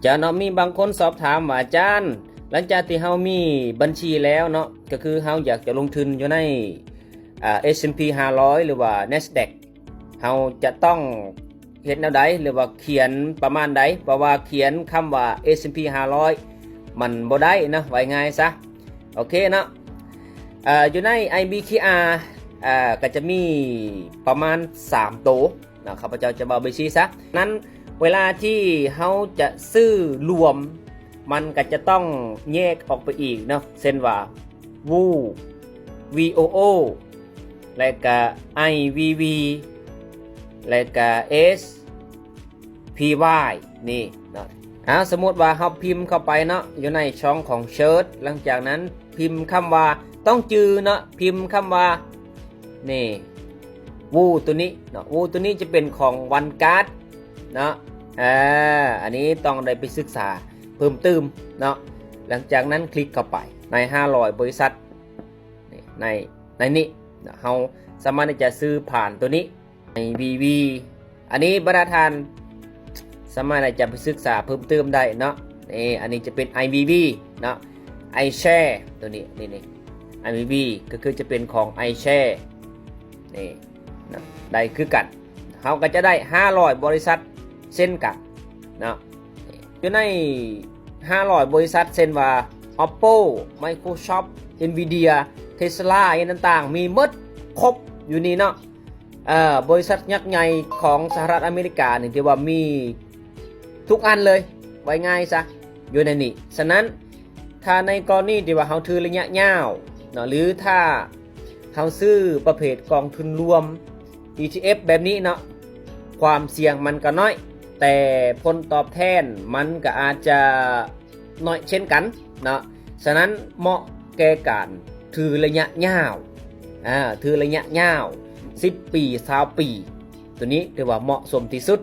ຈາເນາະ ມີບາງຄົນສອບຖາມວ່າ ອາຈານ ຫຼັງຈາກທີ່ເຮົາມີບັນຊີແລ້ວເນາະ ກໍຄືເຮົາຢາກຈະລົງທຶນຢູ່ໃນ ອ່າ S&P ຫ້າຮ້ອຍ ຫຼືວ່າ Nasdaq ເຮົາຈະຕ້ອງເຮັດແນວໃດ ຫຼືວ່າຂຽນປະມານໃດ? ເພາະວ່າຂຽນຄຳວ່າ S&P ຫ້າຮ້ອຍ ມັນບໍ່ໄດ້ເນາະ ເວົ້າງ່າຍຊະ. ໂອເຄເນາະ ເອີ ຢູ່ໃນ IBKR ເອີ ກໍຈະມີປະມານສາມໂຕ ເນາະ ຂ້າພະເຈົ້າຈະເວົ້າແບບຊີ້ຊະ. ນັ້ນ ເວລາທີ່ເຮົາຈະຊື້ລວມ ມັນກໍຈະຕ້ອງແຍກອອກໄປອີກເນາະ ເຊັ່ນວ່າ Voo, VOO ແລະກະ IVV ແລະກະ SPY ນີ້ເນາະ. ເອົາ ສົມມຸດວ່າເຮົາພິມເຂົ້າໄປເນາະ ຢູ່ໃນຊ່ອງຂອງ Search ຫຼັງຈາກນັ້ນພິມຄຳວ່າ ຕ້ອງຈື່ເນາະ ພິມຄຳວ່າ ນີ້ Voo ຕົວນີ້ເນາະ Voo ຕົວນີ້ຈະເປັນຂອງ Vanguard ເນາະ. ອາ ອັນນີ້ຕ້ອງໄດ້ໄປສຶກສາເພີ່ມຕື່ມເນາະ. ຫຼັງຈາກນັ້ນຄລິກເຂົ້າໄປໃນຫ້າຮ້ອຍບໍລິສັດ ນີ້ ໃນ ໃນນີ້ເນາະ ເຮົາສາມາດທີ່ຈະຊື້ຜ່ານຕົວນີ້ IVV. ອັນນີ້ບັນດາທ່ານສາມາດທີ່ຈະໄປສຶກສາເພີ່ມຕື່ມໄດ້ເນາະ. ນີ້ ອັນນີ້ຈະເປັນ IVV ເນາະ iShares ຕົວນີ້ ນີ້ ນີ້ IVV ກໍຄືຈະເປັນຂອງ iShares ນີ້ເນາະ ໄດ້ຄືກັນ. ເຮົາກໍຈະໄດ້ຫ້າຮ້ອຍບໍລິສັດເຊັ່ນກັນເນາະ. ຢູ່ໃນຫ້າຮ້ອຍບໍລິສັດ ເຊັ່ນວ່າ Oppo, Microsoft, Nvidia, Tesla ອີ່ຫຍັງຕ່າງໆ ມີໝົດຄົບຢູ່ນີ້ເນາະ. ເອີ ບໍລິສັດຍັກໃຫຍ່ຂອງສະຫະລັດອາເມລິການີ້ ທີ່ວ່າມີທຸກອັນເລີຍ ເວົ້າງ່າຍຊະ ຢູ່ໃນນີ້. ສະນັ້ນ ຖ້າໃນກໍລະນີທີ່ວ່າເຮົາຖືໄລຍະຍາວເນາະ ຫຼືຖ້າເຮົາຊື້ປະເພດກອງທຶນລວມ ETF ແບບນີ້ເນາະ ຄວາມສ່ຽງມັນກໍນ້ອຍ ແຕ່ຜົນຕອບແທນມັນກໍອາດຈະນ້ອຍເຊັ່ນກັນເນາະ. ສະນັ້ນເໝາະແກ່ການຖືໄລຍະຍາວ ອາ ຖືໄລຍະຍາວ ສິບປີ ຊາວປີ ຕົວນີ້ຖືວ່າເໝາະສົມທີ່ສຸດ